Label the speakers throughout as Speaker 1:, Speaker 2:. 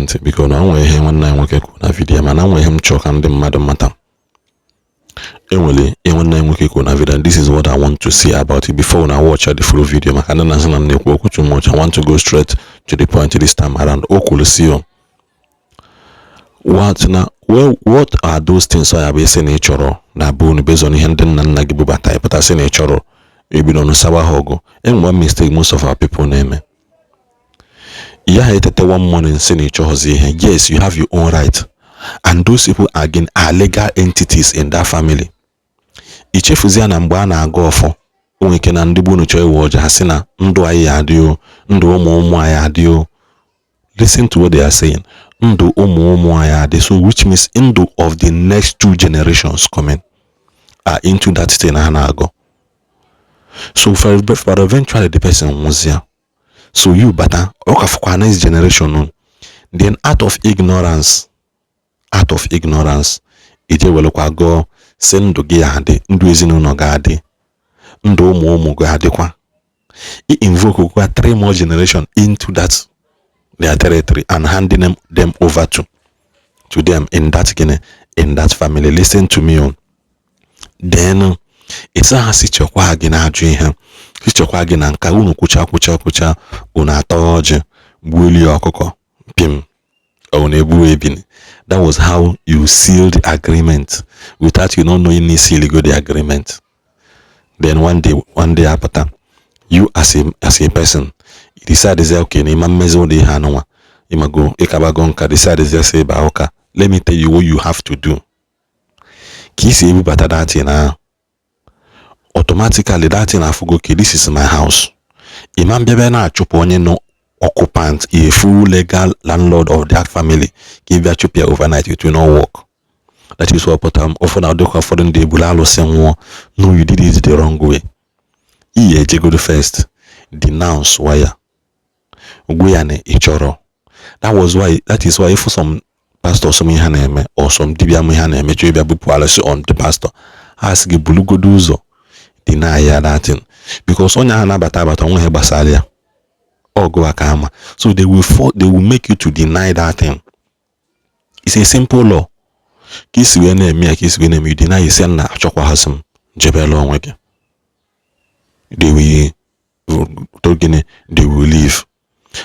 Speaker 1: ntị, biko, na o nwere ihe nwanne anyị nwoke kwuru na video, mana nwere ihe m chọrọ ka ndị mmadụ mata. Enwere ihe nwanne anyị nwoke kwuru na video, and this is what I want to say about it before una watch the full video, maka ndị na-asị na m na-ekwu okwu too much. I want to go straight to the point this time around. O kwuru si o what na, well, what are those things ọ ya bụ isi na ị chọrọ na be unu based on ihe ndị nna nna gị bubata, ịpụta sị na ị chọrọ ebido n'ụsawa ha ọgụ? Enwe one mistake most of our people na-eme. Ya ha etete one morning sị na ị chọghọzi ihe. Yes, you have your own right, and those people again are legal entities in that family. Ichefuzie na mgbe a na-aga ọfọ, o nwere ike na ndị bụ unu chọọ iwe ọja, ha sị na ndụ anyị adị o, ndụ ụmụ ụmụ anyị adị o. Listen to what they are saying: ndụ ụmụ ụmụ anyị adị. So which means ndụ of the next two generations coming are into that thing ha na-agọ. So for eventually the person nwụzịa, so you bata, ọ ka fụkwa next generation. Then out of ignorance, out of ignorance, ije welụkwa gọọ si ndụ gị adị, ndụ ezinụlọ gị adị, ndụ ụmụ ụmụ gị adịkwa. I invoke kwa three more generation into that their territory and handing them over to them in that gịnị, in that family. Listen to me o. Then ịsa ha si chekwa gị na-ajụ ihe, si chekwa gị na nka unu kwụcha kwụcha kwụcha, unu atọ ọjị, gbuo ọkụkọ pim, ọ na-egbu ebini. That was how you sealed the agreement without you not knowing you seal go the agreement. Then one day, one day apụta, you as a person, you decide say, okay, na ịma mmezi ụdị ihe anụnwa, ịmago ịkabago nka, decide say ịba ụka. Let me tell you what you have to do. Ka isi ebubata that thing ahụ, automatically that thing afụgo, okay, this is my house. Ịma mbịabịa na-achụpụ onye nọ occupant, a full legal landlord of that family, ka ị bịa chụpụ ya overnight. It will not work. That is what pụtara ụfọdụ na-adịkwa ụfọdụ ndị egburu alụsị nwụọ. No, you did it the wrong way. Iyi ejegodo first denounce waya gwu ya na ị chọrọ. That is why if some pastors, some ihe ha na-eme, or some dibịa m ihe ha na-eme, chọọ ịbịa bupụ alụsị on the pastor, ha sị gị bulugodo ụzọ deny ya that thing, because onye ahụ na-abata abata onwe ha gbasara ya ọgụ aka ama. So they will make you to deny that thing. It's a simple law. Ka isi wee na-eme ya, ka isi wee na-eme, you deny, isi na achọkwaghasị m, jebela onwe gị. They will to gịnị? They will leave.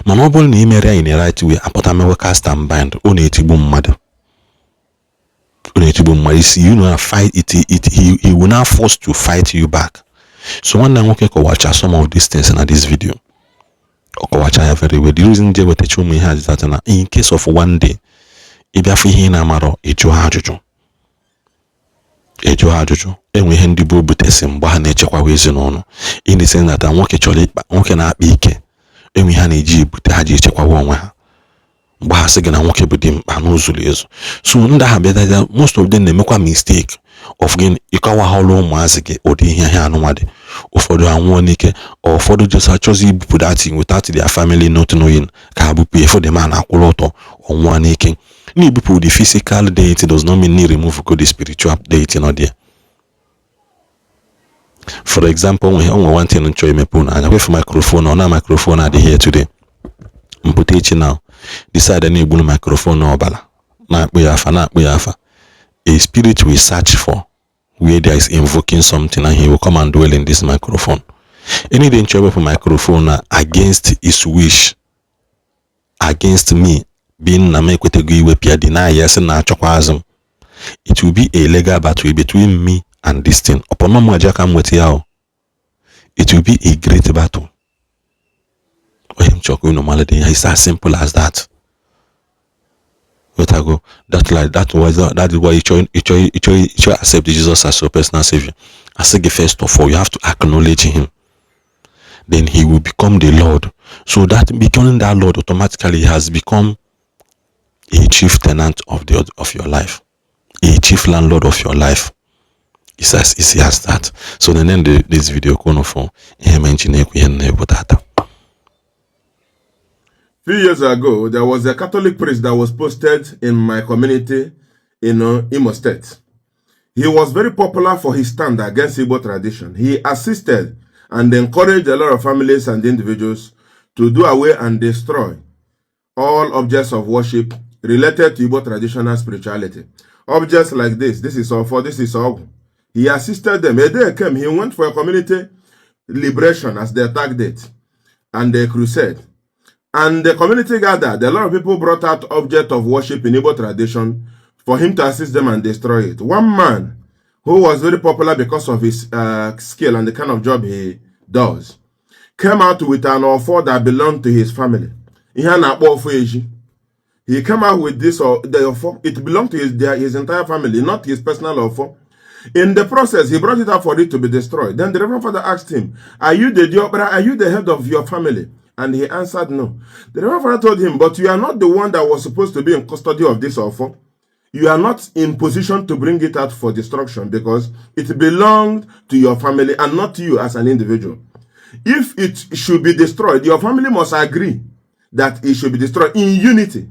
Speaker 1: Mana ọ bụrụ na ị mere ya in the right way, apụta mewe cast and bind, ọ na-etigbu mmadụ, ọ na-etigbu mmadụ isi. You know, fight it, it he will now force to fight you back. So nwanne nwoke kọwacha some of these things na this video. Ọ kọwacha ya very well. The reason ji ewetacha ụmụ ihe azịza na in case of one day ịbịafụ ihe ị na-amarọ, ịjụ ha ajụjụ, ịjụ ha ajụjụ. Enwe ihe ndị bụ butesi mgbe ha na-echekwawa ezinụlọ, in the sense that nwoke chọrọ ịkpa, nwoke na-akpa ike, enwe ihe ha na-eji ebute ha ji echekwawa onwe ha mgbe ha sị gị na nwoke bụ dimkpa n'ụzụrụ ezu. So ndị ahụ bịadaja, most of them na-emekwa mistake of gịnị? Ịkọwa ha ọrụ ụmụazị gị ụdị ihe ha anụnwa dị. Ụfọdụ anwụọ n'ike, ụfọdụ just achọzi ibupụ that thing without their family not knowing, ka ha bupụ ya. The man akwụrụ ọtọ, ọnwụọ n'ike. Na-ebupụ the physical deity does not mean na remove go the spiritual deity nọ there. For example, onwe one thing nchọ imepe unu anya kwefu microphone. Ọ na microphone adịghị here today, mpụta echi now, decide na-egburu microphone ọbara, na-akpụ ya afa, na-akpụ ya afa. A spirit will search for where there is invoking something, and he will come and dwell in this microphone. Any day nchọ ewepụ microphone na against his wish, against me being na m ekwetego iwepụ ya, deny ya, sị na achọkwa azụ m, it will be a legal battle between me and this thing. Upon m aja ka m nweta ya o, it will be a great battle. Onye m chọrọ ka unu mara dị ya, it's as simple as that. Wetago that, like that was that is why you chọ accept Jesus as your personal savior. Asị gị, first of all, you have to acknowledge him, then he will become the Lord. So that becoming that Lord, automatically he has become a chief tenant of your life, a chief landlord of your life. It's as easy as that. So then end this video ka unu fụ ihe mere nji na-ekwu ihe na-ekwu tata.
Speaker 2: Few years ago, there was a Catholic priest that was posted in my community in Imo State. He was very popular for his stand against Igbo tradition. He assisted and encouraged a lot of families and individuals to do away and destroy All objects of worship related to Igbo traditional spirituality. Objects like this, this is ọfọ, this is ọgwụ. He assisted them. A day came, he went for a community liberation, as they tagged it, and the crusade. And the community gathered. A lot of people brought out object of worship in Igbo tradition for him to assist them and destroy it. One man who was very popular because of his skill and the kind of job he does came out with an ọfọ that belonged to his family. Ihe a na-akpọ ọfọ eji. He came out with this the ọfọ. It belonged to his entire family, not his personal ọfọ. In the process, he brought it out for it to be destroyed. Then the Reverend Father asked him, "Are you the diokpara? Are you the head of your family?" And he answered no. The Reverend Father told him, "But you are not the one that was supposed to be in custody of this ọfọ. You are not in position to bring it out for destruction because it belonged to your family and not to you as an individual. If it should be destroyed, your family must agree that it should be destroyed in unity.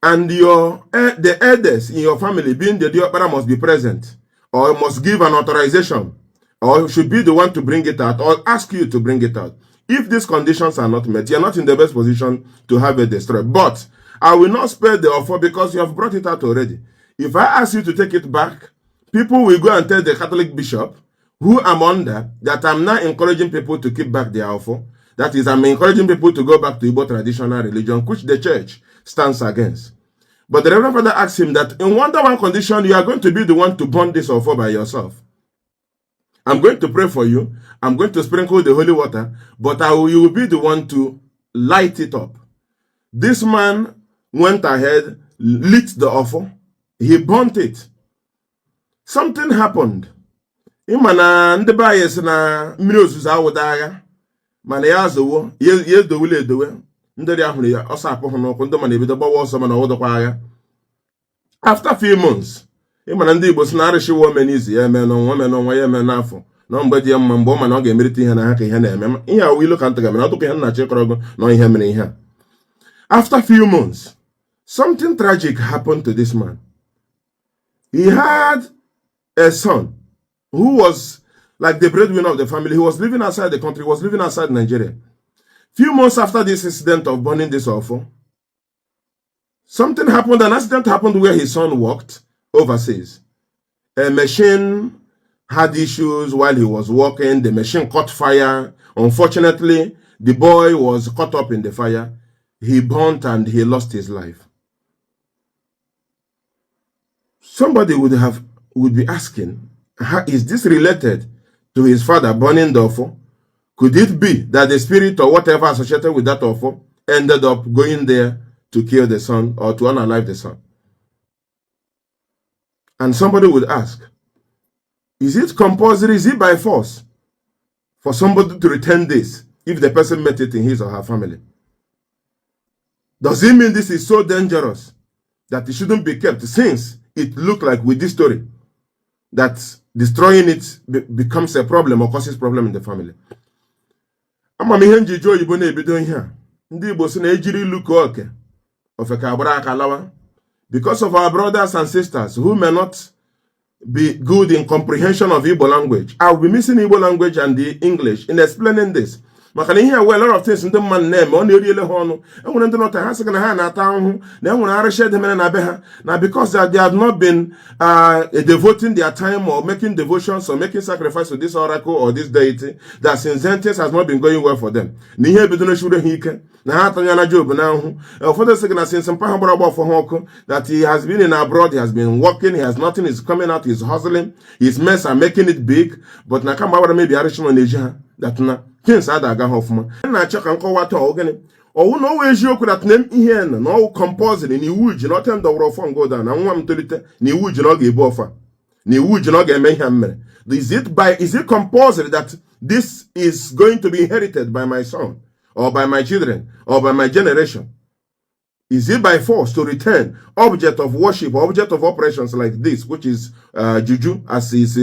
Speaker 2: And the elders in your family, being the diokpara, must be present or must give an authorization or should be the one to bring it out or ask you to bring it out. If these conditions are not met, you're not in the best position to have it destroyed. But I will not spare the ọfọ because you have brought it out already. If I ask you to take it back, people will go and tell the Catholic bishop, who I'm under, that I'm now encouraging people to keep back their ọfọ. That is, I'm encouraging people to go back to Igbo traditional religion, which the church stands against." But the Reverend Father asked him that in one condition, you are going to be the one to burn this ọfọ by yourself. I'm going to pray for you. I'm going to sprinkle the holy water, but you will be the one to light it up. This man went ahead, lit the ọfọ. He burnt it. Something happened. Ịma na ndị be anyị sị na mmiri ozuzo awụda agha mana ya azowo ya ya edowela edowe ndị dị ahụrụ ya ọsọ apụghị n'ụkwụ ndị mana ebido gbawa ọsọ mana ọwụdọkwa agha. After few months, ịma na ndị Igbo si na arịshiwa ome n'izu ya eme n'ọnwa ome n'ọnwa ya eme n'afọ na mgbe dị ya mma mgbe ọ ma na ọ ga-emerite ihe na ha ka ihe na-eme ihe awụ ilu ka ntị ga mere ọtụkọ ihe nna chịkọrọ na ihe mere ihe a. After few months, something tragic happened to this man. He had a son who was like the breadwinner of the family. He was living outside the country. He was living outside Nigeria. Few months after this incident of burning this ọfọ, something happened. An accident happened where his son worked overseas. A machine had issues while he was working. The machine caught fire. Unfortunately, the boy was caught up in the fire. He burnt and he lost his life. Somebody would be asking, how is this related to his father burning the ọfọ? Could it be that the spirit or whatever associated with that ọfọ ended up going there to kill the son or to unalive the son? And somebody would ask, is it compulsory? Is it by force for somebody to return this if the person met it in his or her family? Does it mean this is so dangerous that it shouldn't be kept, since it looked like with this story that destroying it becomes a problem or causes problem in the family? Ama m ihe njiji oyibo na-ebido ihe a. Ndị Igbo si na ejiri ilu kọọ oke ofe ka agbara aka lawa. Because of our brothers and sisters who may not be good in comprehension of Igbo language, I will be missing Igbo language and the English in explaining this, maka na ihe a wee a lot of things ndị mmadụ na-eme ọ na-eriele ha ọnụ. Enwere ndị nọta ha sị na ha na-ata ahụhụ na enwere arịsị edemere na be ha na because that they have not been devoting their time or making devotions or making sacrifice to this oracle or this deity, that since then things has not been going well for them, na ihe ebidoro churu ha ike na ha atanyela Job n'ahụhụ. Ụfọdụ sị gị na since mpa ha gbara agba ọfọ ha ọkụ, that he has been in abroad, he has been working, he has nothing is coming out, he's hustling, his mates are making it big, but na kamgbe agbara mebi arịsị nọ na-eji ha, that na things ada aga ha ọfụma. M na-achọ ka nkọwa taa ọ gịnị ọwụ na ọwụ eziokwu that na ihe na ọwụ compulsory na iwu ji na ọte ndọwara ọfọ ngoda na nwa m tolite na iwu ji na ọ ga-ebu ọfa na iwu ji na ọ ga-eme ihe m mere. Is it compulsory that this is going to be inherited by my son or by my children or by my generation? Is it by force to return object of worship, object of operations like this, which is juju, as is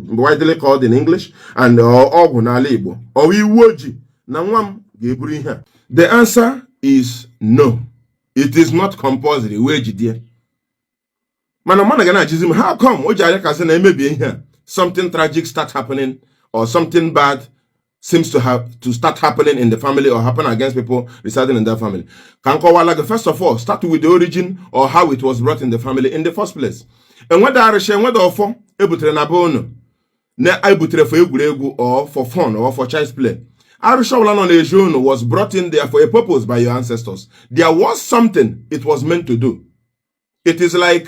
Speaker 2: widely called in English, and ọgwụ n'ala Igbo? Ọ iwu oji na nwa m ga-eburu ihe a? The answer is no. It is not compulsory. Wee jidie. Mana mmadụ ga na-ajụzi m, how come o ji arịakasị na emebie ihe a, something tragic start happening or something bad seems to have to start happening in the family or happen against people residing in that family. Ka m kọwala gị, first of all, start with the origin or how it was brought in the family in the first place. Enweda arịsha, enweda ọfọ ebutere na be unu na ebutere for egwuregwu or for fun or for child's play. Arụsị ọbụla nọ n'ezi unu was brought in there for a purpose by your ancestors. There was something it was meant to do. It is like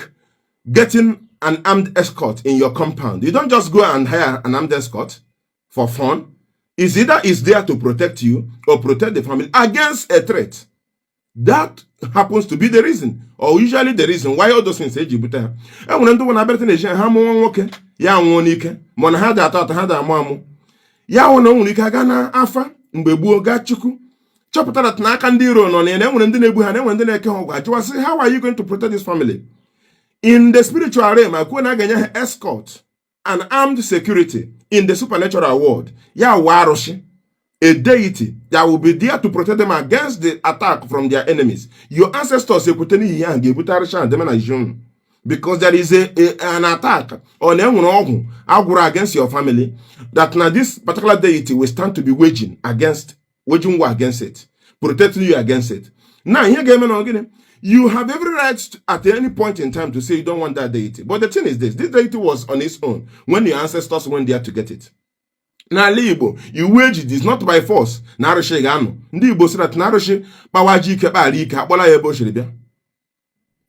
Speaker 2: getting an armed escort in your compound. You don't just go and hire an armed escort for fun. It's either is there to protect you or protect the family against a threat. That happens to be the reason, or usually the reason why all those things eji bute ha. E nwere ndị na abịarịta na-eji ha mụọ nwoke ya nwụọ n'ike, mana ha dị atọ atọ, ha dị amụ amụ ya hụ na o nwere ike aga na afa mgbe gboo, gaa Chukwu, chọpụtara na aka ndị iro nọ na ya, na enwere ndị na-egbu ha, na enwere ndị na-eke ha ọgwụ. Ajụwasị, "How are you going to protect this family?" In the spiritual realm, akwuo na a ga-enye ha escort and armed security in the supernatural world. Ya wụ arụsị, a deity that will be there to protect them against the attack from their enemies. Your ancestors ekwute n'ihi ahụ ga-ebute arụsị ahụ deme na unu because there is an attack or na enwere ọgwụ agwụrụ against your family that na this particular deity will stand to be waging war against it, protecting you against it. Now, ihe ga-eme na gịnị? You have every right at any point in time to say you don't want that deity. But the thing is this deity was on its own when your ancestors went there to get it. N'ala Igbo, iwu eji is not by force na arụsị ga-anọ. Ndị Igbo sị that na arụsị kpawa ji ike, kpaghara ike, akpọla ya ebe o siri bịa.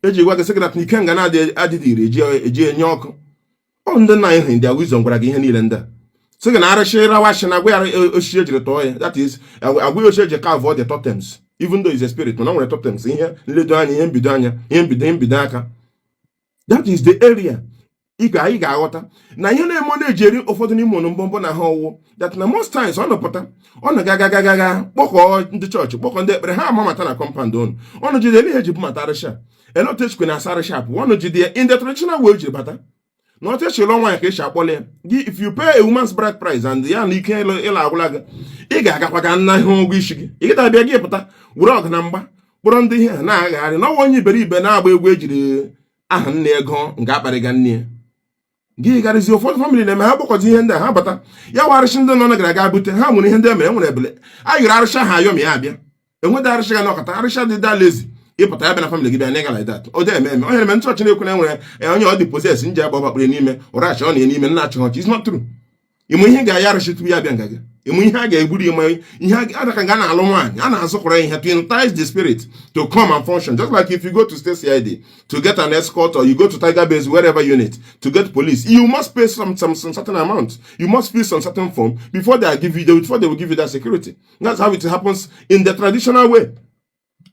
Speaker 2: Eji gwa gị sị gị that na ike nga na-adịghị ire eji enye ọkụ. Ọ ndị nna anyị hụ their wisdom gwara gị ihe niile ndị a, sị gị na arụsị rawashi na agwa ya osisi ejiri tọọ ya. That is, agwa ya osisi eji carve the totems. Even though it's a spirit, mana o nwere totems, ihe nledo anya, ihe mbido anya, ihe mbido, ihe mbido aka. That is the area ị ga anyị ga-aghọta na ihe na-eme ọ na-eji eri ụfọdụ n'ime ụnụ mbọmbọ na ha ọwụ that na most times ọ nọpụta, ọ na gaga gaga ga kpọkọọ ndị chọọchị, kpọkọ ndị ekpere, ha amamata na compound ụnụ. Ọnụ jide ele ihe eji bumata arịsha ele otu echikwe na asa arịsha pụ. Ọnụ jide ya in the traditional way o jiri bata na otu echiri nwaanyị ka esi akpọla ya gị. If you pay a woman's bride price and ya na ike ịlụ agwụla gị, ị ga-agakwa ga nna ihe ụgwọ isi gị. Ị gịta bịa, gị pụta were ọgụ na mgba kpọrọ ndị ihe a na-agagharị n'ọnwa. Onye iberibe na-agba egwu ejiri aha nne ego nke akparịga nne ya gị garịzi. Ụfọdụ family na-eme ha kpọkọta ihe ndị a, ha bata ya warịsị ndị nọ na gara aga bute ha. Nwere ihe ndị e mere, enwere ebele a yiri arịsha ha ayọ ma ya abịa enweda arịsha ga nọkọta arịsha dị da lezi ịpụta ya bịa na family gị bịa na ịga like that. O dị eme eme onye eme ntụ na-ekwu na enwere onye ọ dị possess nje agba ọbakpere n'ime ụrachi ọ na n'ime nna achị ọchị. It's not true. Ịmụ ihe ga-aya arịsị tupu ya bịa nga gị, ịmụ ihe a ga-egburu, ịmụ ihe adaka nga na-alụ nwaanyị a na-azụkwara ihe to entice the spirit to come and function. Just like if you go to state CID to get an escort or you go to Tiger Base, wherever unit, to get police, you must pay some certain amount. You must fill some certain form before they will give you that security. That's how it happens in the traditional way.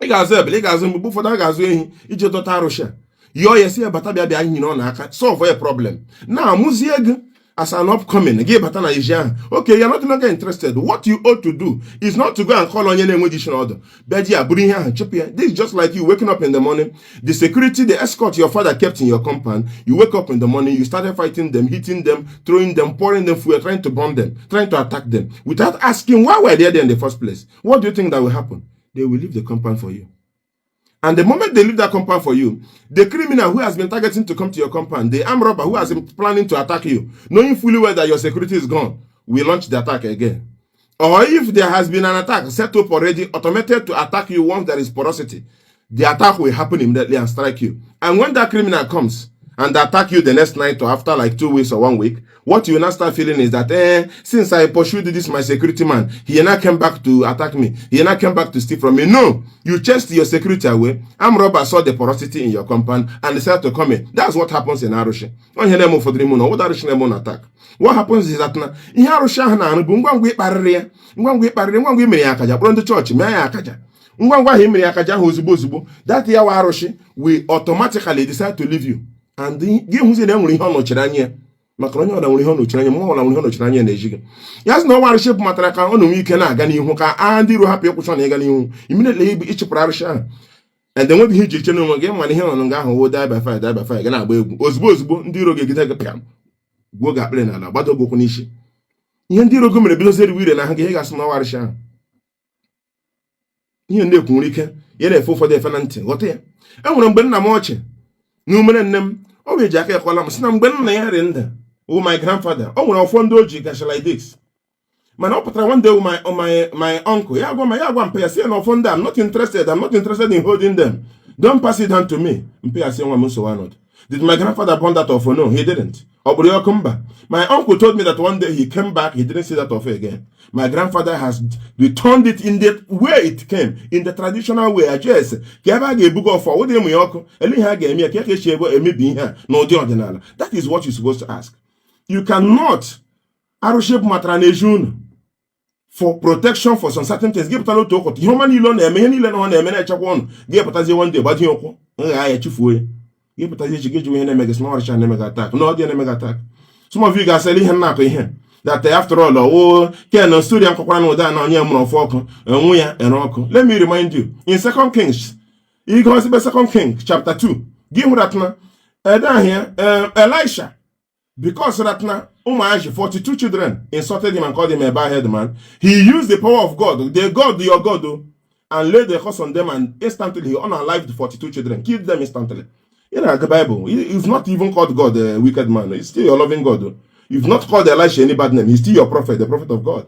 Speaker 2: Ị ga-azụ ebele, ị ga-azụ mgbe ụfọdụ a ga-azụ ehi iji dọta arụsị a, yọọ ya si ya bata, bịa bịa nyere ọ n'aka solve a problem. Na amụzie gị as an upcoming, gị bata na ezi ahụ. Okay, you're not longer interested. What you ought to do is not to go and call onye na-enweghị isi n'ọdụ bịa ji ya bụrụ ihe ahụ chụpụ ya. This is just like you waking up in the morning, the security, the escort your father kept in your compound, you wake up in the morning, you started fighting them, hitting them, throwing them, pouring them fuel, trying to burn them, trying to attack them without asking why were they there in the first place. What do you think that will happen? They will leave the compound for you. And the moment they leave that compound for you, the criminal who has been targeting to come to your compound, the armed robber who has been planning to attack you, knowing fully well that your security is gone, will launch the attack again. Or if there has been an attack set up already, automated to attack you once there is porosity, the attack will happen immediately and strike you. And when that criminal comes and attack you the next night or after like 2 weeks or one week, what you will now start feeling is that, since I pursued this my security man, he now came back to attack me. He now came back to steal from me. No, you chased your security away. Armed robber saw the porosity in your compound and decided to come in. That's what happens in Arushi. Onye na-eme ụfọdụ n'ime ụlọ, what Arushi na-eme attack. What happens is that na ihe arụsị ahụ na-arụ bụ ngwa ngwa ịkparịrị ya, ngwa ngwa ịkparịrị, ngwa ngwa imere ya akaja, kpọrọ ndị chọọchị mee ya akaja, ngwa ngwa ahụ imere ya akaja ahụ, ozugbo ozugbo that ya wa arụsị will automatically decide to leave you. And gị hụzi na e nwere ihe ọ nọchiri anya ya, maka na onye ọbụla nwere ihe ọ nọchiri anya, mmụọ ọbụla nwere ihe ọ nọchiri anya na-eji gị ya sị na ọnwa arụsị bụ matara ka ọ na-enwe ike na-aga n'ihu, ka agha ndị iro hapụ ịkwụsị na ịga n'ihu. Immediately ịchịpụrụ arụsị ahụ and enweghị ihe iji eche n'onwe gị, mana ihe nọ nga ahụ wo die by fire, die by fire, ga na-agba egwu. Ozugbo ozugbo ndị iro ga-egide gị pịam, gwuo gị akpịrị n'ala, gbado gị ụkwụ n'isi. Ihe ndị iro gị mere bidozie eriwe ire na ha gị, ihe ga-asị n'ọnwa arụsị ahụ. Ihe ndị ekwu nwere ike ya na-efe ụfọdụ efe na ntị, ghọta ya. E nwere mgbe nna m ọchị na umere nne m ọ bụ eji aka ekwala m sị na mgbe nna ya rị ndụ wụ my grandfather, o nwere ọfọ ndị o ji gacha like this. Mana ọ pụtara one day, my uncle ya gwa ma ya gwa mpe ya, sị ya na ọfọ ndị, I'm not interested, I'm not interested in holding them, don't pass it down to me. Mpe ya sị, "Nwa m, nsogbu anọdụ." Did my grandfather burn that ọfọ? No, he didn't. Ọ kpụrụ ya ọkụ? Mba. My uncle told me that one day he came back, he didn't see that ọfọ again. My grandfather has returned it in the way it came, in the traditional way. Ajes ka ebe a ga-ebuga ọfọ ụdị ịmụ ya ọkụ ele ihe a ga-eme ya ka esi ebe emebi ihe a n'ụdị ọdịnala. That is what you're supposed to ask. You cannot arụsị matara na-eji unu for protection for some certain things. Gị pụtara otu ụkọta ihe ọma niile ọ na-eme, ihe niile na ọ na-eme na-echekwa ụnụ, gị pụtazie one day gbajie ụkwụ ngha ya, chefuo ya. Gị pụtazie echi, gị jụwa ihe na-eme gị, sị na ọrịcha na-eme gị attack, na ọ dị na-eme gị attack. Some of you ga-asịrị ihe nnakọ ihe that after all, ọwụ ken story m kọkwara na ụda na onye mụrụ ọfụ ọkụ enwe ya ere ọkụ. Let me remind you, in Second Kings, ihe osibe Second Kings chapter 2, gị hụ that na ede ahụ ya Elisha, because that na ụmụazị 42 children insulted him and called him a bad head man, he used the power of God, the God, your God oh, and laid the curse on them, and instantly he unalived the 42 children, killed them instantly. You know, the Bible, you've not even called God a wicked man. He's still your loving God oh. You've not called Elisha any bad name. He's still your prophet, the prophet of God.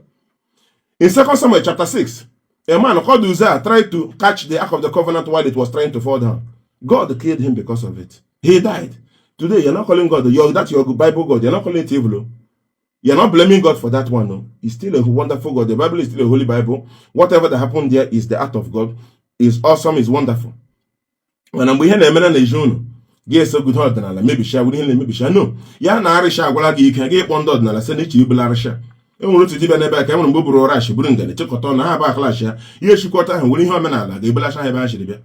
Speaker 2: In Second Samuel chapter 6, a man called Uzzah tried to catch the Ark of the Covenant while it was trying to fall down. God killed him because of it. He died. Today, you're not calling God, that's your Bible God. You're not calling it evil oh. You're not blaming God for that one. No. He's still a wonderful God. The Bible is still a holy Bible. Whatever that happened there is the act of God. Is awesome, is wonderful. Mana mgbe ihe na-emere na ezi unu, ga-esogide ọdịnala mebichaa were ihe na-emebicha no ya na arịsha agwala gị ike, gị kpọọ ndị ọdịnala sị na iche ibula arịsha. E nwere otu dibịa n'ebe a ka e nwere mgbe o buru rash buru ngene chịkọta na ha bụ aklash ya ihe chịkọta ahụ were ihe omenala ga-ebulacha ha ebe ha chiri bịa.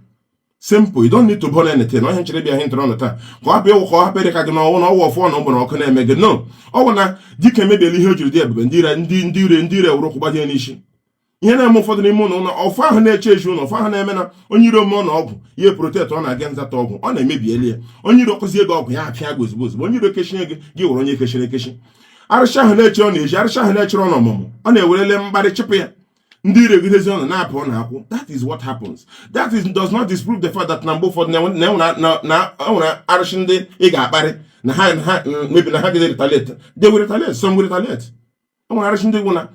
Speaker 2: Simple. You don't need to burn anything. Onye nchere bịa ihe ntụrụ ọnụ taa ka ọ hapụ ịwụ, ka ọ hapụ ịdị ka gị n'ọnwụ na ọwụ ọfọ na ụgbọrọ ọkụ na-eme gị no ọ bụ na dike emebiela ihe o jiri dị ebube. Ndị ire ndị ire wụrụ ụkwụ gbajie n'isi ihe na-eme ụfọdụ n'ime ụlọ ụlọ ọfọ ahụ na-eche echi ụlọ ọfọ ahụ na-eme na onye iro ome na ọgwụ ihe protect ọ na-aga nzata ọgwụ ọ na-emebieli ya. Onye iro kụzie gị ọgwụ ya apịa gị ozugbo ozugbo. Onye iro kechie gị, gị were onye kechiri ekechi. Arụsị ahụ na-eche ọ na-eji arụsị ahụ na-echere ọ n'ọmụmụ ọ na-ewerele mkparị chịpụ ya. Ndị ire gidezi ọnụ na-apụ ọ na-akwụ. That is what happens. That is does not disprove the fact that na mgbe ụfọdụ na enwere arụsị ndị ị ga-akparị na ha mebi na ha gide retaliate. They will retaliate. Some will retaliate. Enwere arụsị ndị gwụ na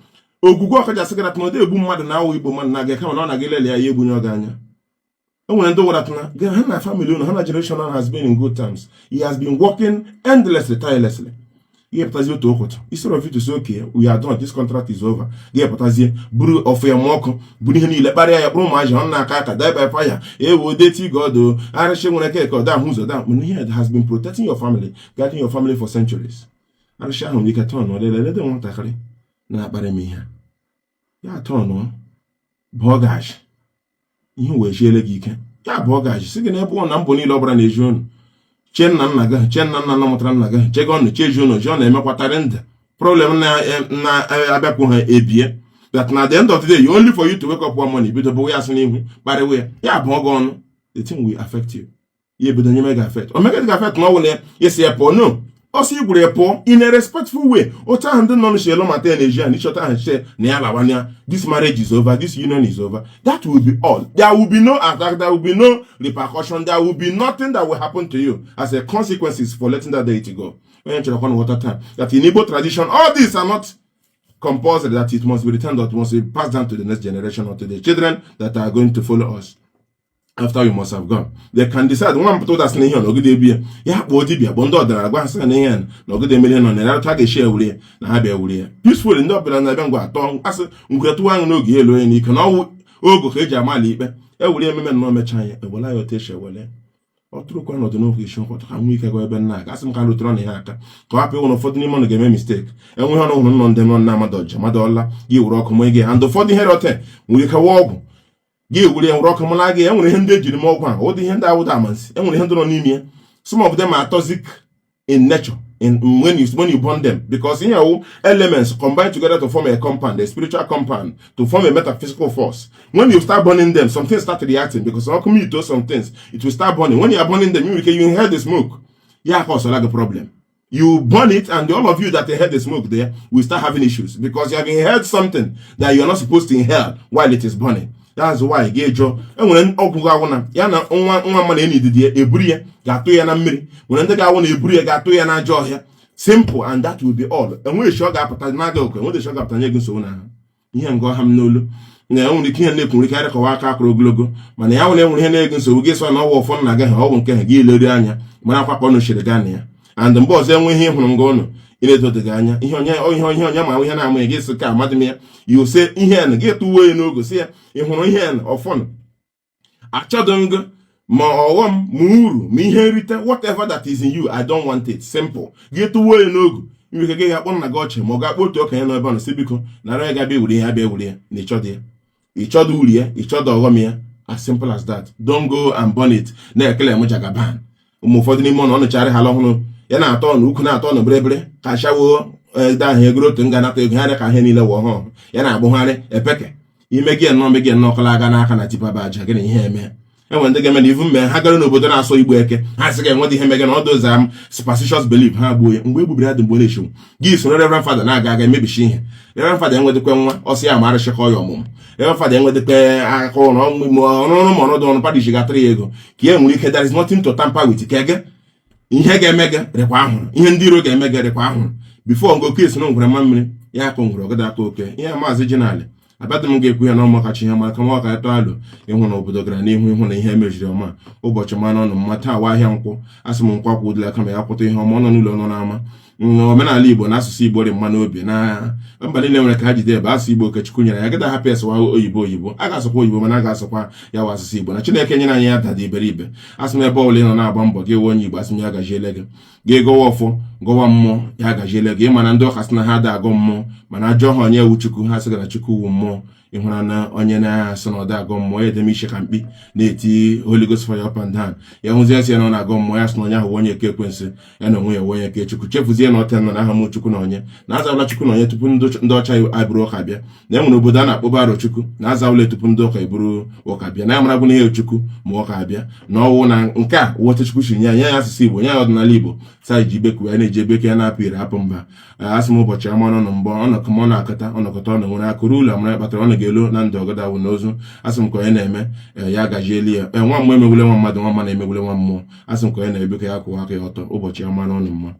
Speaker 2: ogwugwu ọkaja sị gara na ọ egbu mmadụ na awụ igbo mmadụ na-aga kama na ọ na-aga elele ya ya egbunye ọ gị anya. Enwere ndị wụratana ha na family unu, ha na generation has been in good times. He has been working endlessly, tirelessly. Gị pụtazie otu ụkwụtụ, instead of you to say, "Okay, we are done, this contract is over," gị pụtazie buru ọfụ ya ma ọkụ buru ihe niile kparịa ya kpụrụ ụmụazị ọ na-aka aka die by fire ewo deti God o arịsị nwere keke ọ ahụ ụzọ da. Mana ihe has been protecting your family, guiding your family for centuries, arịsị ahụ nwere ike tọn ọlele lede nwatakịrị na-akparị m ihe ya tọn bụọ gaji ihe wee chiele gị ike ya bụọ gaji si gị n'ebe ọ na mbọ niile ọ bụla na-eji unu chee nna nna gị, chee nna nna nna mụtara nna gị, chee gị ọnụ chee ji unu ji ọ na-emekwatarị ndụ problem na-abịapụ ha ebie that na the end of the day, only for you to wake up one morning, bido bụ ya asị n'ihu kparịwa ya, ya bụọ gị ọnụ. The thing will affect you. Ya ebido nyeme gị affect, o mege gị affect na ọ bụ na isi ya pụọ no ọsọ i gwuru ya pụọ in a respectful way. Otu ahụ ndị nọ n'isi elu mata ya na-eji ya na ịchọta ahụ che na ya lawa, this marriage is over, this union is over. That will be all. There will be no attack, there will be no repercussion, there will be nothing that will happen to you as a consequences for letting that deity go. Onye nchọrọ kwana water time that in Igbo tradition, all these are not compulsory, that it must be returned or it must be passed down to the next generation or to the children that are going to follow us after you must have gone. They can decide. Nwa mpụta ụda sị na ihe ọ nọgide ebi ya ya kpọọ dibịa bụ ndị ọdịnala gwa ha sị na ihe na ọgide emere ihe nọ na ya a ga-esi ewuri ya na ha bịa ewuri ya peacefully. Ndị ọbịa na-abịa ngwa atọ asị ngwere tụwa aṅụ n'oge elu onye n'ike na ọwụ ogo ka eji amala ikpe ewuri ememe nnọọ mechaa ya ewela ya otu esi ewele ọ tụrụkwa n'ọdụ n'oge isi nkwọtụ ka nwee ike gwa ebe nna aka asị m ka rụtụrụ na ihe aka ka ọ hapụ ịnwụ na ụfọdụ n'ime ọnụ ga-eme mistake enwe ihe ọnụ hụrụ nnọ ndị nọ na amadụ ọja mmadụ ọla gị were ọkụ mụ gị and ụfọdụ ihe rọte nwere ike wa ọgwụ gị were ya were ọkụ mụla gị. Enwere ihe ndị ejiri m ọgwụ ahụ ụdị ihe ndị awụda amansi enwere ihe ndị nọ n'ime ya. Some of them are toxic in nature in when you burn them, because here elements combine together to form a compound, a spiritual compound, to form a metaphysical force. When you start burning them, some things start reacting because how you do some things, it will start burning. When you are burning them, you inhale the smoke. Yeah, cause like a problem. You burn it, and all of you that inhale the smoke there will start having issues because you have inhaled something that you are not supposed to inhale while it is burning. That's why ga-ejọ enwere ọgwụ ga-awụ na ya na nwa nwa mmadụ enyi didi ya eburu ya ga-atụ ya na mmiri nwere ndị ga-awụ na eburu ya ga-atụ ya n'ajọ ọhịa. Simple, and that will be all. Enweghị ọ ga-apụta n'aga oke, enweghị ọ ga-apụta nye gị nsogbu na ha. Ihe ngọ ha m n'olu na enwere ike ihe na-ekwu nwere ike arịkọwa aka akụrụ ogologo, mana ya nwere enwere ihe na-ego nsogbu gị sọ na ọwụ ụfọdụ na agaghị ọwụ nke ha gị leri anya mara akwa ka ọ nụchiri gaa na ya. And mgbe ọzọ enwe ihe ịhụrụ nga ụnụ ị na-edoteghị anya, ihe onye ihe onye ma ihe na-amaghị gị sị ka amadị m ya, you say ihe na gị tụwuo ya n'ogo, sị ya ị hụrụ ihe na ọfọn achọdụ ngụ ma ọghọm ma uru ma ihe nrite, whatever that is in you, I don't want it. Simple. Gị tụwuo ya n'ogu, nwere ike gị ga-akpọ nna gị ọchị ma ọ ga-akpọ otu okenye nọ ebe ọ nọ, sị biko nara ya ga-abịa ewere ihe abịa ewere ya na ịchọdụ ya, ịchọdụ uru ya, ịchọdụ ọghọm ya. As simple as that. Don't go and burn it. Na-ekele m Jagaban. Ụmụ ụfọdụ n'ime ụlọ ọnụcharị ha ọhụrụ ya na-atọ ọnụ ukwu na-atọ ọnụ bịrịbịrị ka ashawo ede ahụ egoro otu nga nata ego ya ka ihe niile wụ ọhụrụ ya na-agbụgharị epeke ime gị nnọọ me gị nnọọ kọla aga n'aka na tipa bụ aja gị na ihe eme. Enwere ndị ga-eme na ivu mme ha gara n'obodo na-asọ Igbo eke ha sị ga-enweta ihe mege na ọ doza m superstitious belief ha gbuo ya mgbe e gbubiri ya dị mgbe ọ na-echenwu gị soro Reverend Father na-aga aga emebichi ihe. Reverend Father enwedịkwe nwa ọsọ ya ma arịchịkọ ya ọmụmụ. Reverend Father enwedịkwe aka ụlọ ọrụrụ ma ọnọdụ ọrụ parish gatara ya ego ka e nwere ike. There is nothing to tamper with. Ka ege ihe ga-eme gị rịkwa ahụrụ, ihe ndị iro ga-eme gị rịkwa ahụrụ before ngoke esi na ngwere mma mmiri ya akụ ngwere ọgọdọ aka oke ihe. Maazị Jinali abịadị m ga-ekwu ya n'ọma kacha ihe mara kama ọ ka ịtọ alụ ịhụ na obodo gara n'ihu ịhụ na ihe emejiri ọma. Ụbọchị mmanụ ọnụ mma taa wa ahịa nkwụ. Asị m nkwụ akwụdịla kama ya kwụta ihe ọma ọ nọ n'ụlọ nọ n'ama omenala Igbo na asụsụ Igbo dị mma n'obi na mba niile nwere ka ha jide ebe asụsụ Igbo Okechukwu nyere ya gịda hapụ esụwa oyibo oyibo a ga-asụkwa oyibo, mana a ga-asụkwa ya wa asụsụ Igbo na Chineke nyere anyị ya dada iberibe. Asị m ebe ọbụla ị nọ na-agba mbọ gị wụ onye Igbo, asị m ya gajiele gị. Gị gọwa ọfọ, gọwa mmụọ, ya gajiele gị. Ịma na ndị ụka sị na ha ada agọ mmụọ, mana ajọ ha onye ewu Chukwu, ha sị na Chukwu wu mmụọ. Ịhụra na onye na-asị na ọ da agọ mmụọ ya edeme iche ka mkpi na-eti Holy Ghost fire up and down, ya hụzie sị ya na ọ na-agọ mmụọ, ya sị na onye ahụ onye eke ekwensu, ya na onwe ya onye eke Chukwu. Chefuzie na ọte nọ na aha m Chukwu na onye na azawụla Chukwu na onye tupu ndị ọcha abụrụ ụka bịa, na e nwere obodo a na-akpọba Aro Chukwu na azawụla tupu ndị ụka eburu ụka bịa, na ya maragwu na ihe Chukwu ma ụka abịa na ọwụ na nke a wọta Chukwu siri nye ya, nye ya asụsụ Igbo, nye ya ọdịnala Igbo sa ji beku ya na-eji ebeke ya na-apụ ire apụ mba. Asị m ụbọchị ama ọnụ mbọ ọnọkọ ma ọ na-akọta ọnọkọta ọ na nwere akụrụ ụlọ amara kpatara ọ na ga-elo na ndụ ọgọdawụ na ozu. Asị m ka onye na-eme ya gajieli ya. Nwa mmụọ emegbule nwa mmadụ, nwa mma na-emegbule nwa mmụọ. Asị m ka onye na-ebe ka ya kwụwa aka ya ọtọ. Ụbọchị ama n'ọnụ mma.